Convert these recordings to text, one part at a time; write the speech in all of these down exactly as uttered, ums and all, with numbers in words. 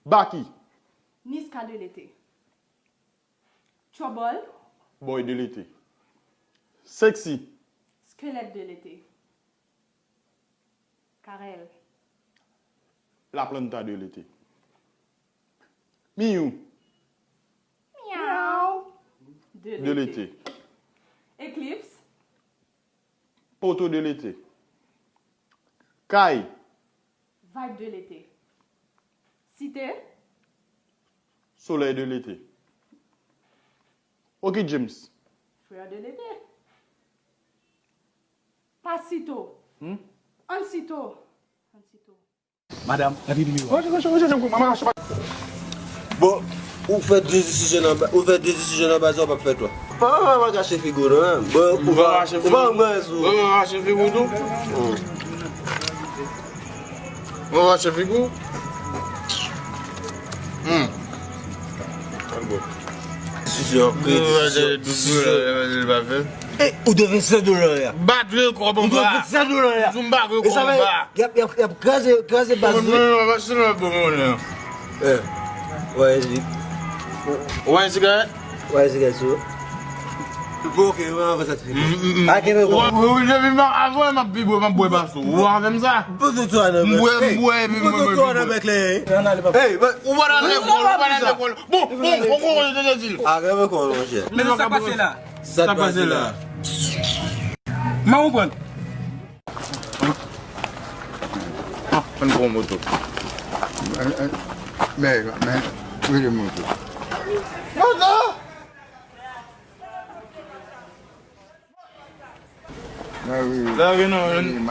Baky. Niska de l'été. Trouble. Boy de l'été. Sexy. Squelette de l'été. Carel. La planta de l'été. Miyou. Miaw. De l'été. Eclipse. Poto de l'été. Kay. Vibe de l'été. Cité. Soleil de l'été. Oki James. Fleur de l'été. Pasito. Hmm? Ansito. Ansito. Madanm, nan pipi w. Bon, ou fè de decision anba, ou fè de decision anba sa, w p ap fè twa. Pa, pa, pa kache figi w non. Bon, ou pa, ou pa rann sou. Bon, ou pa kache figi w tou. Bon, ou kache figi w. Hmm. Al bon. Decision, decision. Eh, ou dwe vennsenk dola a. Bat vre kòb anba. Ou dwe vennsenk dola a. Ou dwe vennsenk dola a. Y ap, y ap, y ap kraze, kraze baz mwen. Non, non, non, non, non. Eh, wè, zi. Wè, sigarèt? Wè, sigarèt, sou. Bon, ok, mwen avanse ak figi. Pa kenbe kò. Wi, wi, depi m ap, avan m ap pi bwè, m ap bwè pa sou. Ou avè m sa? Poze twa nan bèk. M bwè, m bwè, epi m bwè, m bwè. Poze twa nan bèk la. Hey, ou pa nan lekòl, ou pa nan lekòl. Bon, bon, bon, bon, bon, bon, bon. Arèt ankò, monchè. Men sa k pase la? Sa k pase la? Mwen konprann. An, an, an pran moto. Men, men, rele moto. Moto! Lage non,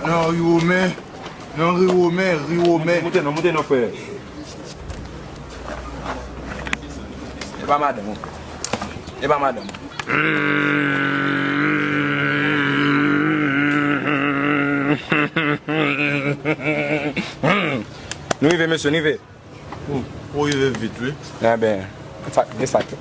non, Riwomen. Non, Riwomen, Riwomen. Moute non, moute non, frè. E pa madanm, mon frè. E pa madanm. Nou rive, mesye, nou rive. Ou, ou rive vit, wi. Enben, sa, de sa ke.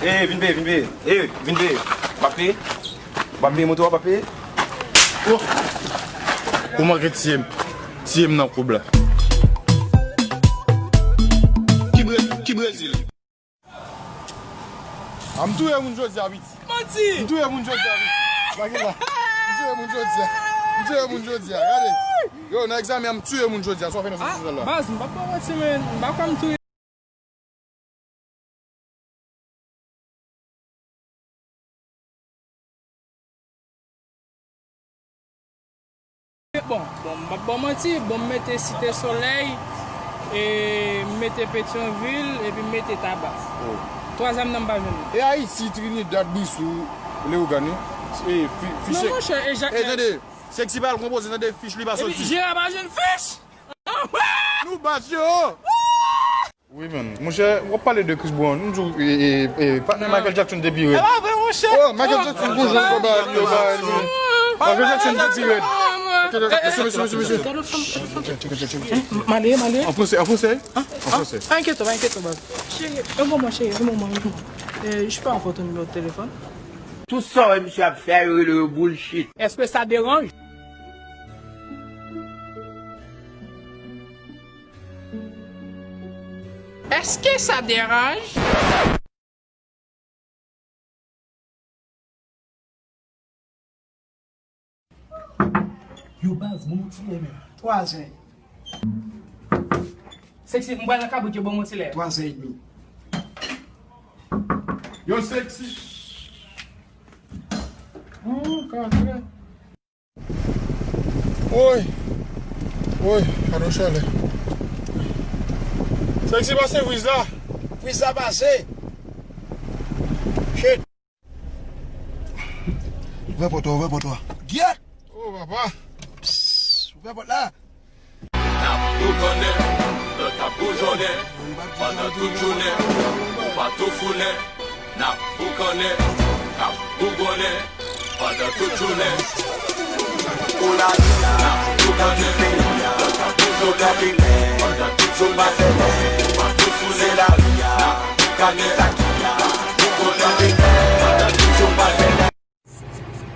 Ey, vin peye, vin peye. Ey, vin peye. W ap peye? W ap peye moto a, w ap peye? Oh! Ou manke tiye m. Tiye m nan koub la. Ki Bre-, ki Brezil? A, m touye moun jodi a, piti. Manti! M touye moun jodi a, piti. Gade la. M touye moun jodi a. M touye moun jodi a. Gade. Yo, nan egzamen an, m touye moun jodi a. Sa w fè nan sòti sal la? Baz, m p ap ba w manti, men. M pa kwè m touye. Bon, bon, m p ap ba w manti, bon, m mete Site Solèy, e, m mete Petyonvil, epi m mete Taba. Oh. Twazyèm nan m pa jwenn li. E Ayiti, Trinidad, Brisou, Leyogàn, wi. E, fi-, fiche. Non, monchè, e Jakmèl. E, tande, Sexy pa al konpoze, tande, fich li pa soti. Epi Jera pa jwenn fich! Nou bat yo! Wi, man. Monchè, w ap pale de Chris Brown. M di w, e, e, e, patnè Michael Jackson te pi rèd. E pa vre, monchè. Oh, Michael Jackson gon jan yo ba li, yo ba li. Michael Jackson te pi rèd. Mesye, mesye, mesye, mesye. Male, male. An fransè, an fransè. An fransè. Pa enkyete w, pa enkyete w, baz. Cheri, yon moman, cheri, yon moman, yon moman. Euh, je peux avoir ton numéro de téléphone? Tout sa w wè misye ap fè a, yo rele yo bullshit. Est-ce que ça dérange? Est-ce que ça dérange? Yo baz, bon, ti lè menm. Twa zè. Sexy, m pral nan kabrit yo, bon, bon, ti lè. Twa zè edmi. Yo, Sexy. Oh, ka fè. Woy! Woy, gade yon chalè. Sexy, pase friz la. Friz la pase. Shit. Ouvè pòt ou, ouvè pòt ou. Gyèt! Oh, papa. Psst, ouvè pòt la. N ap bougonnen, lòt ap boujonnen, pandan tout jounen, ou pa tou founen. N ap boukannen, n ap bougonnen, pandan tout jounen. N ap boukannen, n ap bougonnen, pandan tout jounen. N ap boukannen, n ap bougonnen, pandan tout jounen.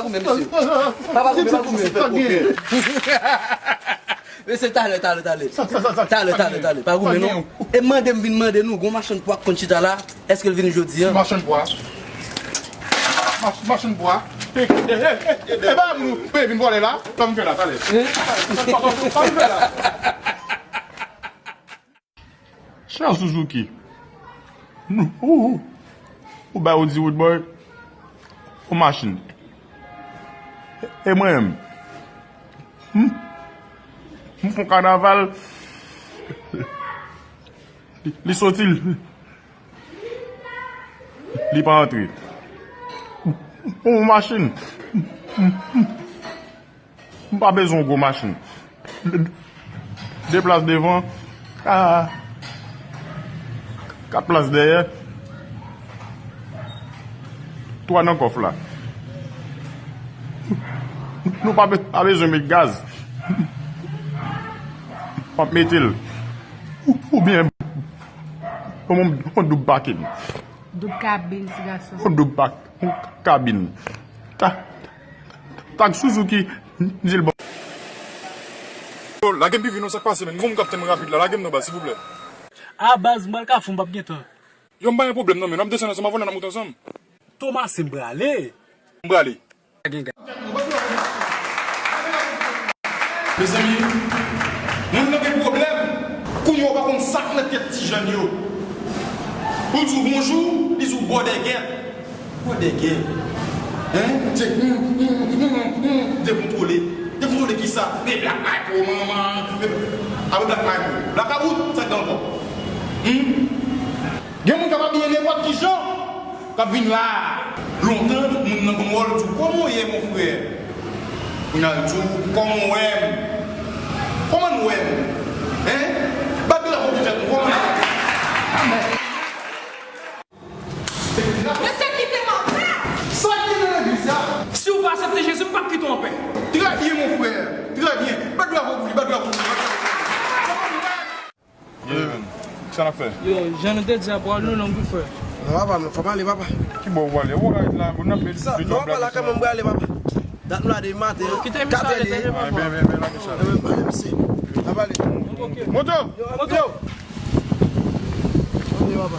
pa goumen, mesye. Papa goumen, pa goumen. Mesye, talè, talè, talè. Talè, talè, talè. Pa goumen, non. E mande m vin mande nou, gon machann pwa k konn chita la, èske l vini jodi a? Machann pwa. Mach-, machann pwa. E, e, e, e, e, e, ba nou, pe vin vòlè la. Sa m fè la, talè. Sa m fè la. Chè Suzuki, ou, ou, ou bay Audi Road Boy yon machin. E mwen menm, m, m fè yon kanaval, li, li soti, li, li pa antre. Yon machin. M pa bezwen yon gwo machin. De plas devan, ka-, kat plas dèyè, twa nan kòf la. Nou pa be-, pa bezwen met gaz. M ap mete l. Ou, oubyen, yon, yon doub pakin. Doub kabin, ti gason. Yon doub pak-, yon kabin. Ta, tak Suzuki, m di l bon. Yo, lage m pi vit non, sa k pase, menn? Gon moun k ap tann mwen rapid la, lage m non, baz, silvouplè. A, baz, m pral Kafou, m p ap gen tan. Yo, m pa gen pwoblèm non, menn, n ap desann ansanm, avè w n ap monte ansanm. Tomase, m prale. M prale. Pa gen gaz. Mezanmi, moun nan gen pwoblèm. Kounye a w pa konn sa k nan tèt ti jèn yo. Ou di w bonjou, li di w bòdègèt. Bòdègèt. Hein? Se, hmm, hmm, hmm, hmm, dekontwole. Dekontwole kisa? Men Black Michael, manman. Men, apre Black Michael. Blakawout, sa k gen ankò? Hmm? Gen moun k ap abiye nenpòt ki jan k ap vin la a. Lontan, moun nan konn wè w, l di w, "Kòman w ye, mon frè?" Kounye a, l di w, "Kòman w wè m? Kòman n wè m? Hein? Bat drapo pou tèt nou, kòman n wè m?" Mesye, kite m anpè! Sa k gen nan legliz la? Si w pa aksepte Jezi, m p ap kite w anpè. Trè byen, mon frè. Trè byen. Bat drapo pou li, bat drapo pou li, bat drapo pou li. Ye, men. Kisa n ap fè? Yo, jan nou te di a, pawòl nou long wi, frè. Non, papa, non, fò m ale, papa. Ki bò w prale? Ou rete la, bon, n ap beni. Sa, non, papa, la kanmenm m prale, papa. Dat m la depi maten. Yo, kite misye ale, tande, papa. Byen, byen, byen, lage sa. Byen, byen, mèsi. N ap ale. Ok. Moto! Yo, moto! Ok, papa.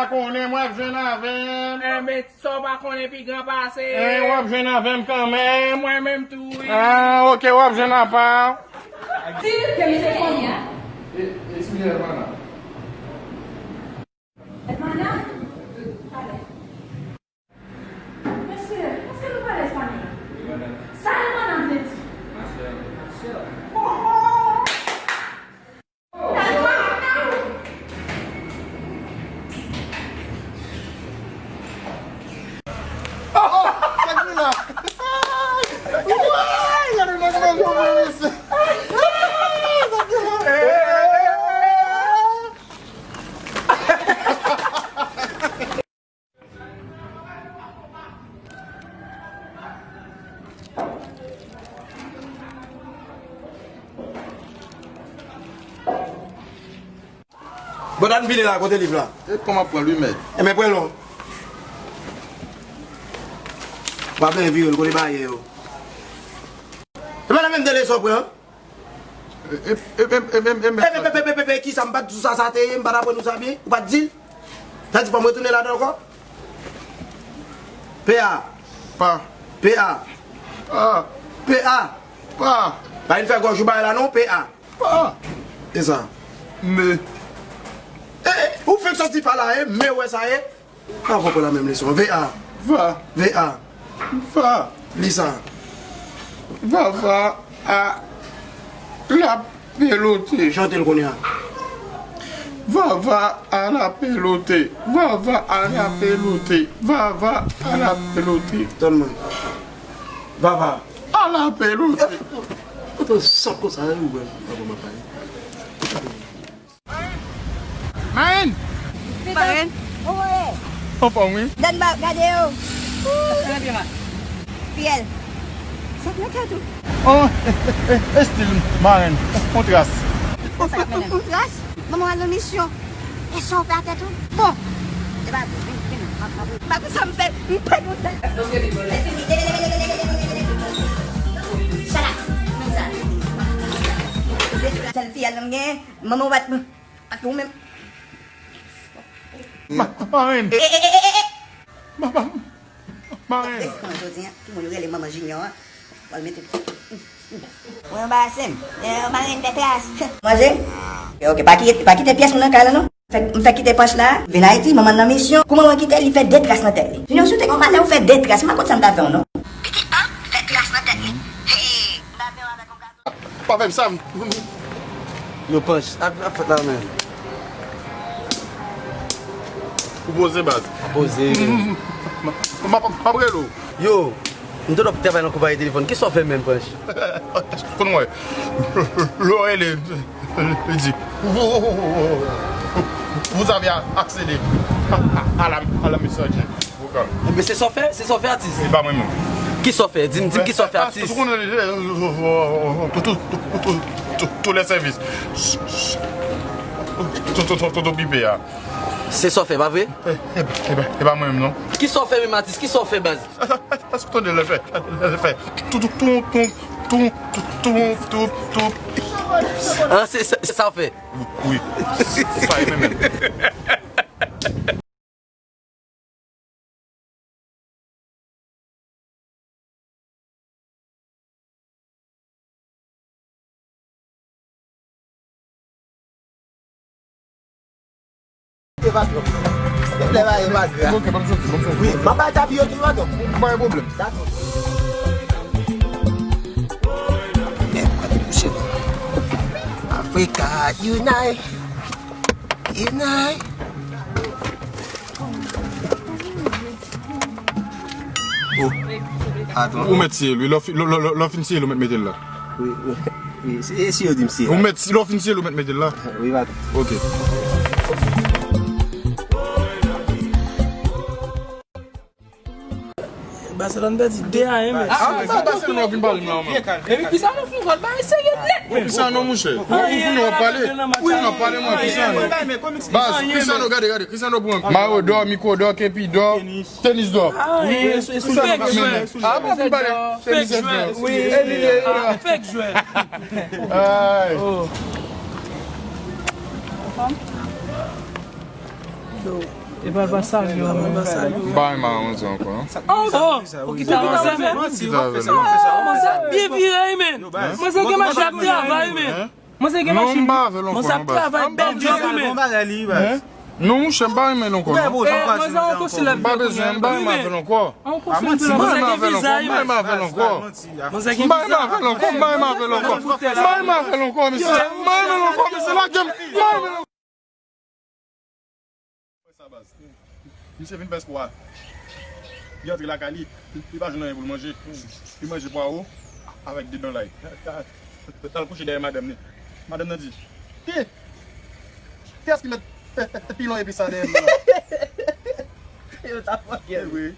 pa konnen, mwen ap jwenn avè m. Enben, sa w pa konnen pi gran pase. Eh, w ap jwenn avè m kanmenm. Mwen menm tou, wi. Ah, ok, w ap jwenn apa. Di ke misye fanm. E, e si Hermana? Hermana? Pale. Mesye, èske nou pale espanyòl? Sa Hermana vle di? Ma sœur. Ma sœur. Oh, oh. Bon, ann vini la, kote liv la? E pran m ap pran li, mèt. Enben, pran l non. W ap byen vire l, kote bagay yo? E pa nan menm de leson w pran? E, e, e, e, e, e, e, e, e, e, e, kisa m pa t di w sa, sa te ye, m pa t aprann ou sa byen, ou pa t di l? Sa di fò m retounen ladan ankò? P A. Pa. P A. Pa. P A. Pa. Pa vin fè gòj ou bagay la non, P A. Pa. E sa. Me. E, e, ou fenk soti pa la, e, me wè sa ye. Avan pou la menm leson. V A. Va. V A. Va. Li sa. Vava a la pelote. Chante l kounye a. Vava a la pelote. Vava a la pelote. Vava a la pelote. Tann mwen. Vava. A la pelote. Ou te sòt konsa, wi, ou wè, papa m ap pale. Marenn! Marenn! Anfòm, wi. Dad ba, gade yo. Fiyèl. Sa k nan tèt ou? Oh, e, e, e, estil, marenn. Kontras. Sa k ap mennen? Kontras? Manman w al nan misyon. E sa w fè a tèt ou? Bon. E pa vre, vin, vin, m ap, m ap, m ap, sa m fè, m pèdi yon tèt. Shala, men sa. Sèl fiyèl m gen, manman w bat m. Ak ou menm. Ma, marenn. E, e, e, e, e, e. Ma, ma, marenn. Kòman jodi a, ki moun yo rele manman Junior an? Pral mete. Mwen anba sèm. E, marenn tèt ras. Manze? Ok, ok, pa kite, pa kite pyès mwen nan kay la non. Fè, m fè kite pòch la, vin Ayiti, manman nan misyon. Kou manman kite, li fè de tras nan tèt li. Junior, si w te gen yon malè, ou fè de tras, m pa konn sa m ta fè w non. Pitit an, fè tras nan tèt li. Hey, m ta fè w avèk yon gato. Pa fè m sa, m, m, yo panch. Ap, ap fèt la menm. Ou poze baz. Poze. M, m, m, m, m ap rele w. Yo, m te dwe travay nan konpayi telefòn. Kisa w fè menm, panch? Konn wè. Lè w rele, li di, vous avez accédé à la, à la messagerie. Enben, se sa w fè, se sa w fè, atis. Se pa mwen menm. Kisa w fè? Di m, di m kisa w fè, atis. Tous les services. Tout okipe a. Se sa w fè, pa vre? E, e, e, e pa mwen menm, non. Kisa w fè menm, atis? Kisa w fè, baz? Èske w tande lè fè? Lè fè. Tou, tou, tou, tou, tou, tou, tou, tou. Ah, se, se, se sa w fè? Wi. Sa e menm menm. Se patwon. Deplè pa e maze a. Ok, ban m soti, ban m soti. Wi, m ap bay tapi yo tou, patwon. Pa gen pwoblèm. Dakò. Africa unite. Unite. Oh. Atann. Ou mèt siye l, wi. Lè w fi-, lè, lè, lè, lè w fin siye l, ou mèt mete l la. Wi, wi. Wi, si, e si yo di m siye l. Ou mèt, si lè w fin siye l, ou mèt mete l la. Wi, patwon. Ok. Barcelone pèdi de a en, men. Ah, sa Barcelone w ap vin pale m la, man. Epi kisa nou fè ankò? Bagay serye nèt, men. Cristiano, monchè. Ou, ou konnen w ap pale. Ou konnen w ap pale, mwen, Cristiano. Baz, Cristiano, gade, gade. Cristiano pran Mayo dò, Miko dò, Kepi dò, Tenis dò. Ah, fake jwè. Ah, bon, pou pale. Fake jwè. Wi, fake jwè. Ay. Yo, e pa, pa salye w, men. M pa renmen manzè ankò, non. Oh, oh, ou kite manzè, men? Kite avè l, non. Oh, manzè byen vire, men. Manzè gen machin ap travay, men. Manzè gen machin. Non, m pa avè l ankò, non, baz. Manzè ap travay, bèl djòb, men. Non, monchè, m pa renmen l ankò, non. Eh, manzè, on konsilè. M pa bezwen, m pa renmen avè l ankò. On konsilè. Manzè gen vizaj, men. M pa renmen avè l ankò. Manzè gen vizaj. M pa renmen avè l ankò, m pa renmen avè l ankò. M pa renmen avè l ankò, mesye. M pa renmen l ankò, mesye. Lage m. M pa renmen l ankò. Wè sa, baz. Misye vin fè spò a. Li antre lakay li, li pa jwenn anyen pou l manje. Li manje pwawo avèk de dan lay. L al kouche dèyè madanm li. Madanm nan di, "Ki? Kiyès ki met pilon epi sa dèyè m nan?" Yo, sa fòkè. Wi.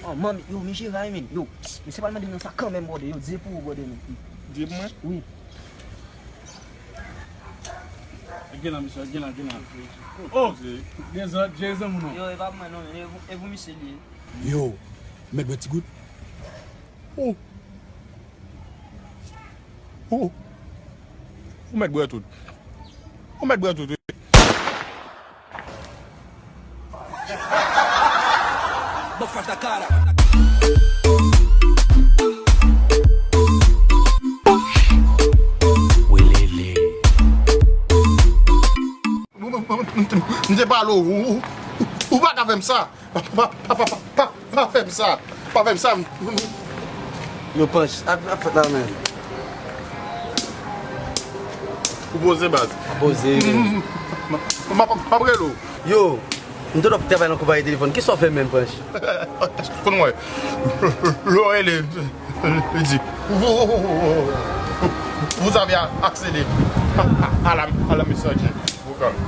Oh, manmi, yo, men Jeray, men. Yo, men se pa l mande m nan sa kanmenm, brother. Yo, di pou ou, brother, men. Di pou mwen? Wi. Gen la, mesye, gen la, gen la. Oh! Gen zan, gen zan moun nan. Yo, e pa pou mwen non, men e pou, e pou misye li ye. Yo, mèt bwè ti gout. Oh! Oh! Ou mèt bwè tout. Ou mèt bwè tout, wi. Bofa da cara. Welele. M te pale w, ou, ou, ou pa ka fè m sa. Pa, pa, pa, pa, pa, pa, pa fè m sa. Pa fè m sa. Yo, Panch, sa k ap fèt la menm? Ou poze, baz. Poze. M, m, m, m, m ap rele w. Yo, m te wè w ap travay nan konpayi telefòn. Kisa w fè menm, Panch? Konn wè. Lè w rele, li di, vous, vous avez accédé à la, à la messagerie.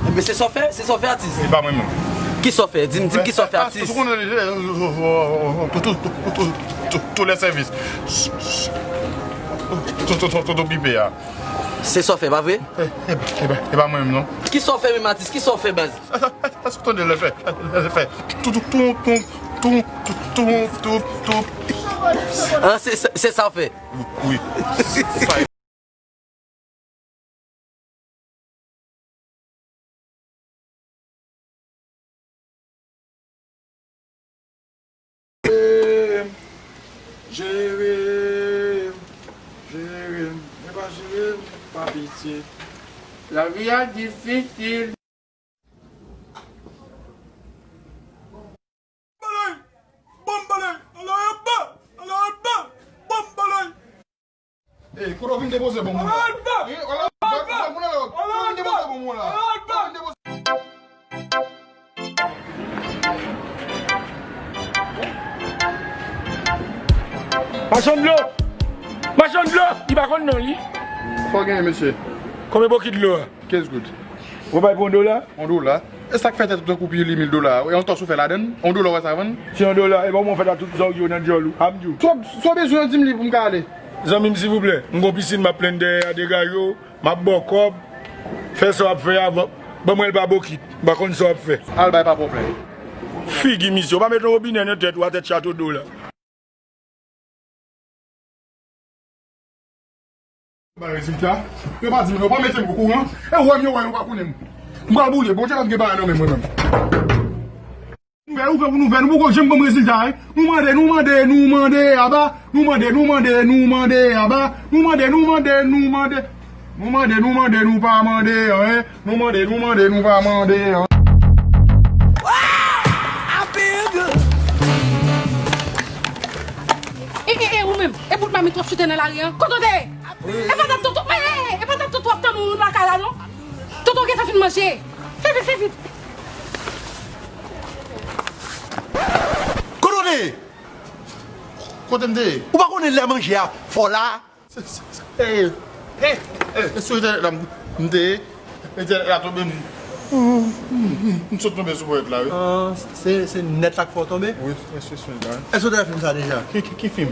Enben, se sa w fè, se sa w fè, atis. E pa mwen menm. Kisa w fè? Di m, di m kisa w fè, atis. Tous les services. Tout, tout, tout, tout okipe a. Se sa w fè, pa vre? E, e, e pa, e pa mwen menm, non. Kisa w fè menm, atis? Kisa w fè, baz? Èske w tande lè fè, lè fè tou, tou, tou, tou, tou, tou, tou, tou. Ah, se, se, se sa w fè? Wi. Sa Jere m, jere m, jere m, men pa jere m, pa pitye. Lavi a difisil. Balèy! Bòm balèy! Allahu Akbar! Allahu Akbar! Bòm balèy! Ey, kote w vin depoze bonm ou la? Allahu Akbar! Ey, Allahu Akbar! Kote w vin depoze bonm ou la? Allahu Akbar! Machann dlo! Machann dlo! Li pa konn non li. Sa w genyen, mesye? Konbyen bokit dlo a? Kenz goud. Ou bay pou yon dola? Yon dola. E sa k fè tèt ou tankou pye li mil dola a? E yon tòs ou fè ladann? Yon dola ou wè sa vann? Se yon dola, e pa mwen fè tout sa w yo nan djòl ou. A m di w. Sa w, sa w bezwen an di m li pou m ka ale? Zanmi m, silvouplè, m gon pisin m ap plenn dèyè a, degaje w, m ap ba w kòb. Fè sa w ap fè a, ban, ban mwen l pa bokit. M pa konn sa w ap fè. Al bay pa pwoblèm. Figi misye, ou pa met yon wobinè nan tèt ou a tèt chato do la. Bay rezilta. Yo pa di m, yo pa mete m okouran. E ou wè m, yo wè, yo pa konnen m. M pral boule. Bondye pa gen bagay nan men mwen menm. Nouvèl, ouvè pou nouvèl. Nou poko janm ban m rezilta, wi. Nou mande, nou mande, nou mande, aba. Nou mande, nou mande, nou mande, aba. Nou mande, nou mande, nou mande. Nou mande, nou mande, nou pa mande, en. Nou mande, nou mande, nou pa mande, en. E, e, e, ou menm, e bout mamit w ap choute nan lari an? Kote w te ye? E patat tonton, e, e, e, e patat tonton ap tann ou lakay la, non? Tonton gentan fin manje. Fè vit, fè vit. Kote w te ye? Kote m te ye? Ou pa konnen lè manje a fò la? Se, se, se, e, e, e, e, sou entènèt la m, m te ye, entènèt la tonbe, m, m, m, m, m sot tonbe sou ponyèt la, wi. Ah, se, se nèt la k fè w tonbe? Wi, se, se, se, wi. Èske w te wè fim sa deja? Ki, ki, ki fim?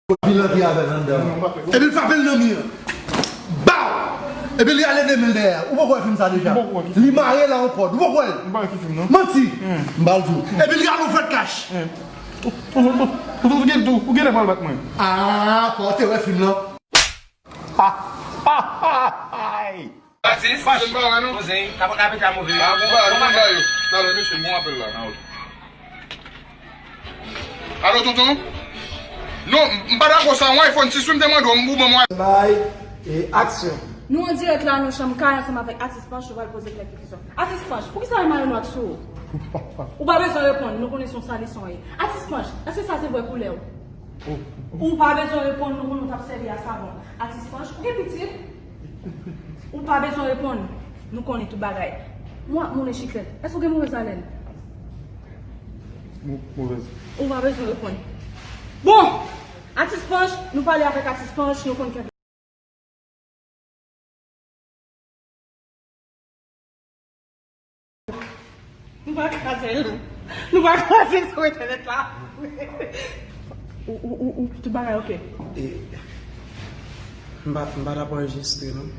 Li rantre avè l anndan. Non, m pa fè. Epi l frape l nan mi an. Baw! Epi li ale de men l dèyè. Ou poko wè fim sa deja? M poko wè ki fim. Li mare la an kòd. Ou poko wè l? M pa wè ki fim, non. Manti! Hmm. M ba l di w. Epi li ale ou fèt kach. Hmm. Ou, ou, ou, ou, ou gen, ou, ou genlè pral bat mwen. Ah, fò w te wè fim lan. Atis, poze, kapot la pete a move. Ah, bon, ba, bon, ba yo. Talè, mesye, bon apèl la. Ah, ok. Alo, tonton? Non, m pa dakò sa, yon iPhone sis, wi, m te mande w, m pou ban mwen. Bay, e, aksyon. Nou an dirèk la nan chanm kay ansanm avèk Atis Panch, nou pral poze kèk kesyon. Atis Panch, poukisa w mare nou ak sou? Ou pa bezwen reponn, nou konnen se yon salison w ye. Atis Panch, èske sa se vre koulè w? Ou pa bezwen reponn, nou konnen w t ap sèvi a savon. Atis Panch, ou gen pitit? Ou pa bezwen reponn, nou konnen tout bagay. Mwen ap moulen chiklèt. Èske w gen movèz alèn? Mo-, movèz. Ou pa bezwen reponn. Bon! Atis Panch, nou pale avèk Atis Panch, nou konn kèk Nou pa kraze l. Nou pa kraze l sou entènèt la. Ou, ou, ou, ou, tout bagay oke. E, m pa, m pa t ap anrejistre, non.